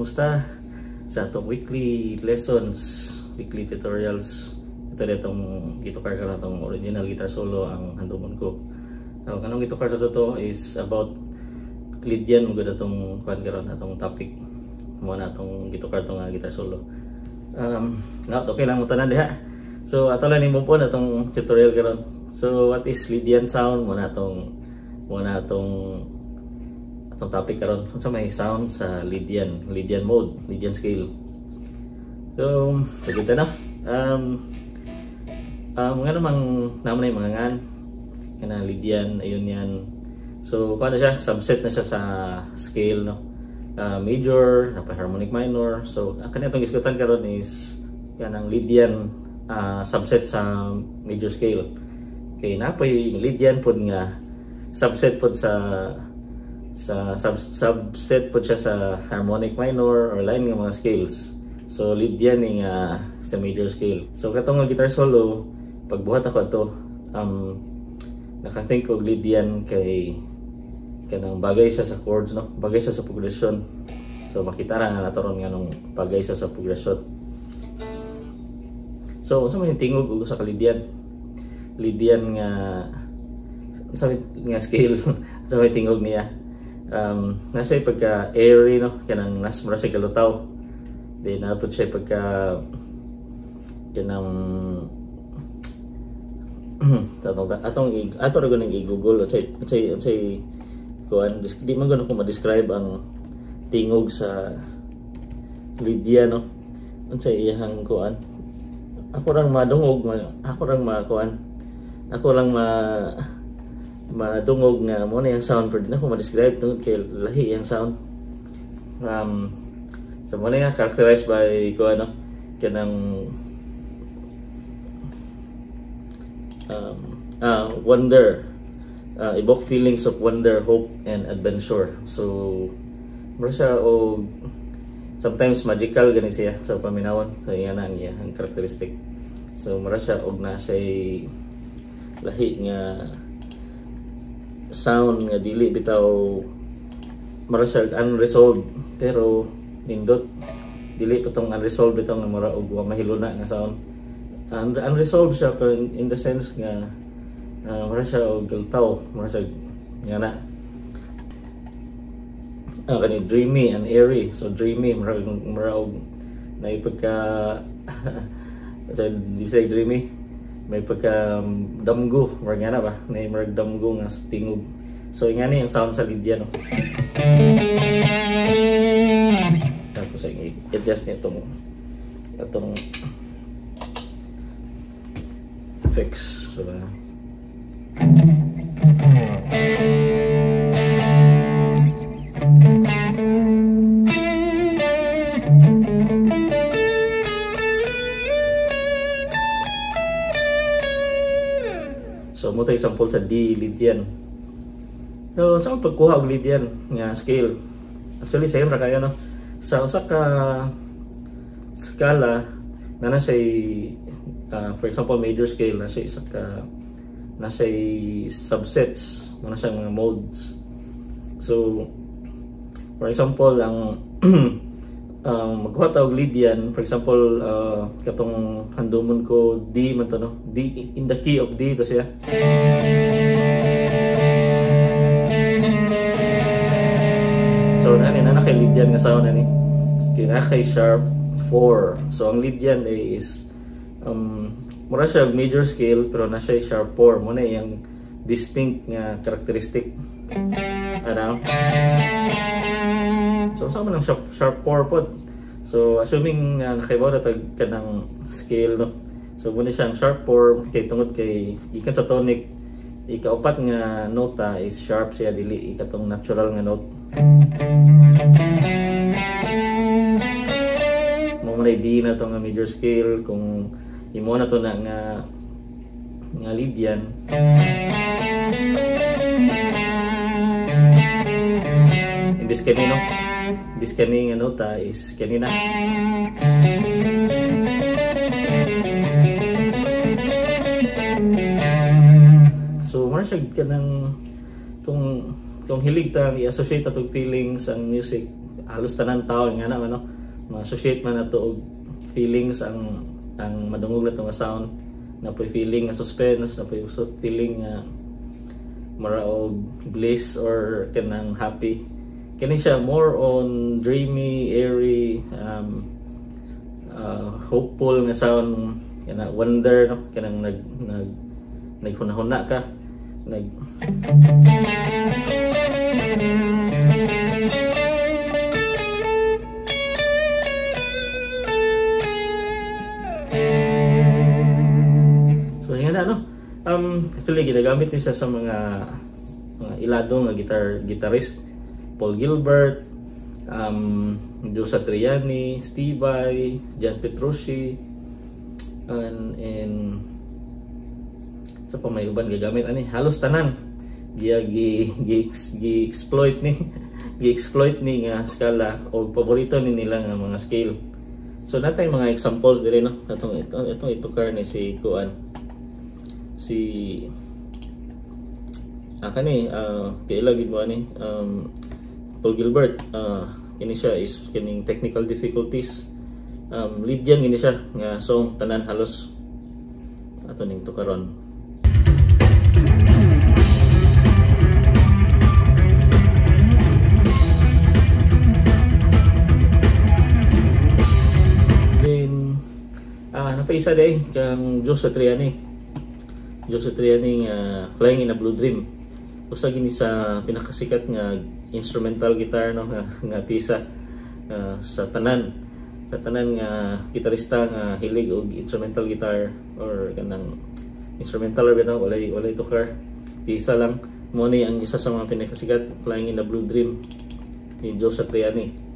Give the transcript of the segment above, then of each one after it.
Kumusta sa atong weekly lessons, weekly tutorials. Ito na itong guitar ka na itong original guitar solo ang handumon ko. So, kanong guitar sa to is about Lydian mo gud atong kuan karon, atong topic. Mo na atong guitar to nga guitar solo. Not okay lang mo tanan diha. So ato lang nimo po na atong tutorial karon. So what is Lydian sound? Mo na atong topic karon, unsa may sound sa Lydian mode, Lydian scale. So, sagita na. Nga namang naman na yung mga ngan kana Lydian, ayun yan. So, kuha na siya, subset na siya sa scale, no? Major, napa harmonic minor. So, ang kanya itong isgutan karon is kanang Lydian subset sa major scale. Kay napoy Lydian pod nga subset pod sa subset pod siya sa harmonic minor or line nga mga scales. So Lydian ni nga sa major scale. So katong nga guitar solo, pagbuhat ako ato, naka-think og Lydian kay kanang bagay siya sa chords, no? Bagay siya sa progression. So makita ra nga nato ron nganong bagay siya sa progression. So unsa man tingog og usa ka Lydian? Lydian nga unsa nga scale, unsa may tingog niya? Nasa pagka airy, no, kanang nas mura siya galutaw. Then napod siya pagka kanang atong ato ra gud i-Google unsay kuan, di man gud ko ma-describe ang tingog sa Lydian, no, unsay iyang kuan. Ako rang madungog, ako rang makuan, ako lang madungog nga mo na yung sound, pero di na ako ma-describe tungod kay lahi yung sound. So mo na nga characterized by ko ano kanang wonder, evoke feelings of wonder, hope, and adventure. So mura siya og sometimes magical gani siya sa paminawon. So yan ang iyang characteristic. So mura siya og na siya lahi nga sound nga dili bitaw, mura siya unresolved pero nindot. Dili pa tong unresolved bitaw nga mura og wa mahiluna nga sound. Unresolved siya pero in the sense nga mura siya og galtaw, mura siya nga na kani dreamy and airy. So dreamy, mura og nay pagka sa di say dreamy, may pagka damgo, mura nga na ba, may murag damgo nga tingog. So nga ni ang sound sa Lydian, no? Tapos ay i-adjust niya itong fix. So so mo tayo example sa D Lydian. So sa pagkuha og Lydian nga scale, actually same ra kayo, no? Sa usa ka skala na siya, for example major scale na siya isa ka na siya subsets, na siya mga modes. So for example ang magkuha ta og Lydian, for example katong handumon ko D man to, no? D in the key of D to siya. So nani na kay Lydian nga sound ani. Kina kay sharp 4. So ang Lydian is mura siya major scale pero na siya sharp 4 mo na iyang distinct nga characteristic. Ano? So sama lang sharp 4 pod. So assuming nakaibaw na tag kanang scale, no. So muna siyang sharp 4 kay tungod kay gikan sa tonic, ikaupat nga nota is sharp siya, dili ikatong natural nga note. Mo man D na to nga major scale kung imo na to na nga Lydian. Imbis kanino, imbis kani nga nota is kanina. So mura siya kanang kung hilig ta i-associate atong feelings ang music, halos tanan tao nga na man, no, ma-associate man nato og feelings ang madungog na nga sound. Na po'y feeling nga suspense, na po'y feeling nga mara og bliss or kanang happy. Kini siya more on dreamy, airy, hopeful nga sound, kana wonder, no, kanang nag nag naghuna-huna ka, nag So nga na, no. Actually ginagamit ni siya sa mga ilado nga guitarist, Paul Gilbert, Joe Satriani, Steve Vai, John Petrucci, and sa pa may uban gagamit ani, halos tanan gi-exploit ni gi-exploit ni nga skala o paborito ni nila nga mga scale. So natay mga examples diri, no, atong itong itukar ni si kuan si kani kaila gid mo ani, Paul Gilbert. Kini siya is kining Technical Difficulties, Lydian gini siya nga song tanan halos ato ning tukaron. Then napaisa day kang Joe Satriani. Joe Satriani nga Flying in a Blue Dream. Usa gini sa pinakasikat nga instrumental guitar, no, nga pisa sa tanan nga gitarista nga hilig og instrumental guitar or kanang instrumental or bitaw walay tukar, pisa lang. Mo ni ang isa sa mga pinakasikat, Flying in a Blue Dream ni Joe Satriani.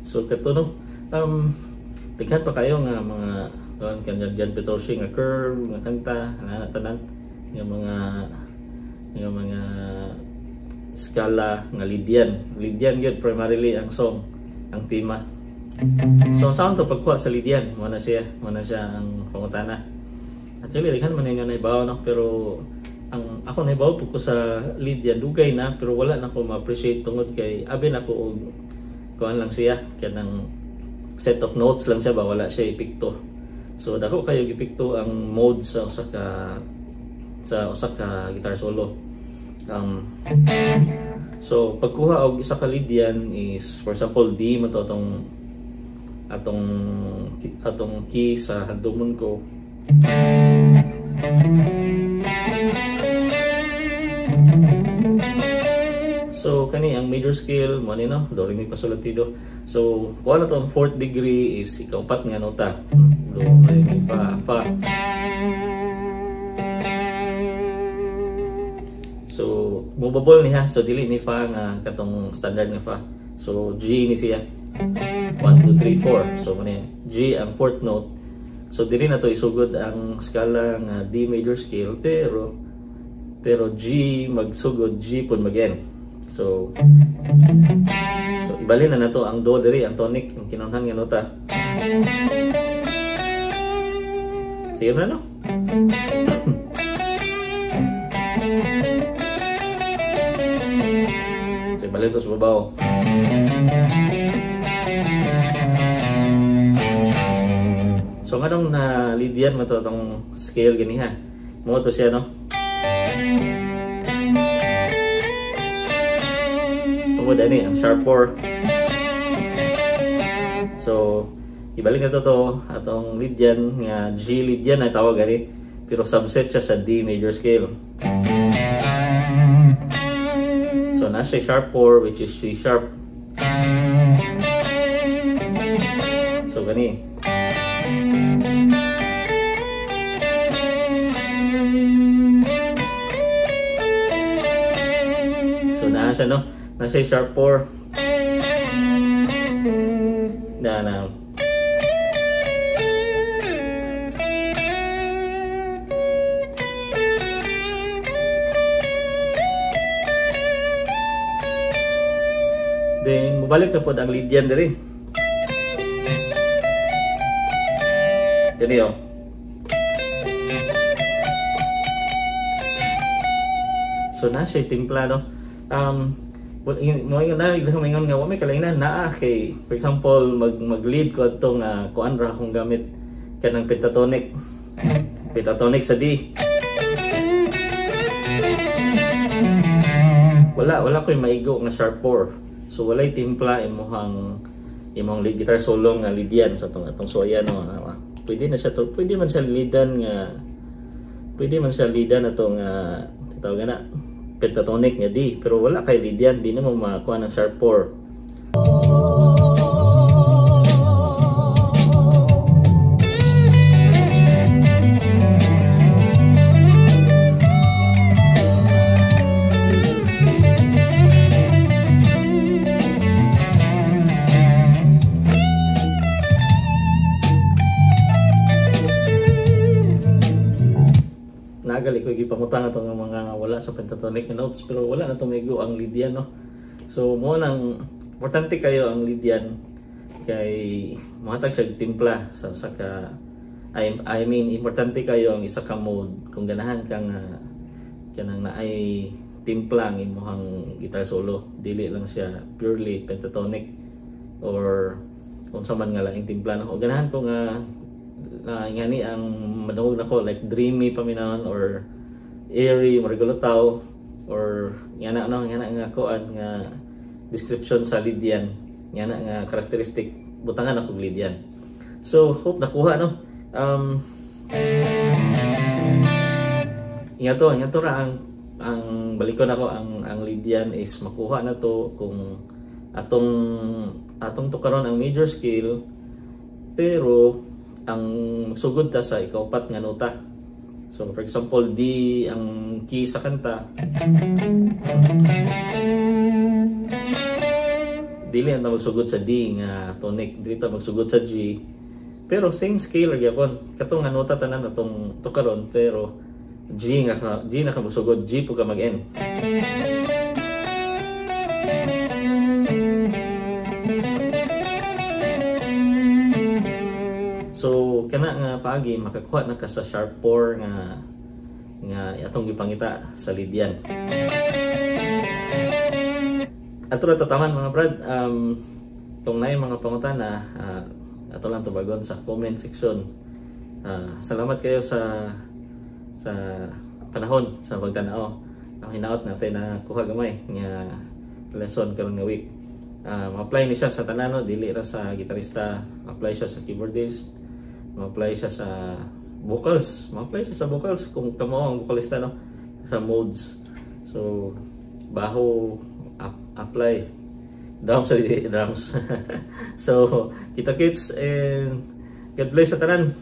So kato, no, tighan pa kayo nga mga kan John Petrucci nga curve nga kanta ana tanan nga mga skala nga Lydian. Lydian gyud primarily ang song, ang tema. So sound to pagkuha sa Lydian, mo na siya ang pangutana. Actually daghan man ninyo nahibaw, no, pero ang ako nahibaw pud ko sa Lydian dugay na, pero wala na ko ma-appreciate tungod kay abi na ko og kuan lang siya, kanang set of notes lang siya ba, wala siya epekto. So dako kayo epekto ang mode sa usa ka guitar solo. So pagkuha og isa ka Lydian is, for example, D man to atong key sa handumon ko. So kani ang major scale mo ni, no, do re mi fa sol la ti do. So kuha na to ang fourth degree is ikaupat nga nota, do re mi fa fa. So movable ni ha, so dili ni fa nga katong standard nga fa. So G ni siya, 1 2 3 4. So mo ni G ang fourth note. So dili na to isugod ang skala nga D major scale, pero G magsugod, G pud mag-end. So ibalhin na nato ang do diri, ang tonic, ang kinahanglan nga nota. Sige na, no? So ibalhin to sa babaw. So nganong na Lydian man to atong scale gani ha. Mo to siya, no? Tungod ani ang sharp 4. So ibalik na to atong Lydian nga G Lydian ay tawag ani, pero subset siya sa D major scale. So na siya sharp 4 which is C sharp. So gani. So na siya, no? Na siya sharp 4. Na. Then mobalik na pod ang Lydian diri. Kani oh. So na siya timpla, no. Well, mo ingon na ingon nga wa may kalainan naa kay, for example, mag-lead ko atong kuan ra akong gamit kanang pentatonic. Pentatonic sa D. Wala koy maigo nga sharp 4. So walay timpla imong lead guitar solo nga Lydian sa atong suwayan, no. Pwede na siya to, pwede man siya leadan nga, pwede man siya leadan atong tawag na pentatonic nga D, pero wala kay Lydian, di na mo makuha ng sharp 4. Nagali ko gipangutang atong mga wala sa pentatonic na notes, pero wala na tumigo ang Lydian, no. So mo nang importante kayo ang Lydian kay mohatag siya timpla sa usa ka, I mean importante kayo ang isa ka mode kung ganahan kang kanang naay timpla ang imong guitar solo, dili lang siya purely pentatonic or unsa man nga laing timpla, no. O ganahan ko nga ngani ang madungog nako like dreamy paminawon or airy, marigulutaw or ngana, no, ngana nga kuan nga description sa Lydian, ngana nga characteristic, butangan ako Lydian. So hope nakuha, no. Ingato ra ang balikon ako ang Lydian is makuha na to kung atong tukaron ang major scale, pero ang magsugod ta sa ikaupat nga nota. So for example, D ang key sa kanta. Dili ang magsugod sa D nga tonic, dili ta magsugod sa G. Pero same scale ra gyapon. Katong nga nota tanan atong tukaron, pero G nga G na ka magsugod, G po ka mag-end. So kana nga paagi makakuha na ka sa sharp 4 nga atong gipangita sa Lydian. Ato ra tataman mga brad, kung naay mga pangutana, ato lang tubagon sa comment section. Salamat kayo sa panahon sa pagtan-aw. Ang hinaot natin na kuha gamay nga lesson karon nga week. Ma-apply ni siya sa tanan, no? Dili ra sa gitarista, apply siya sa keyboardist, ma-apply siya sa vocals, ma-apply siya sa vocals kung kamo ang vocalista, no, sa modes. So baho apply drums sa drums. So kita kits and God bless sa tanan.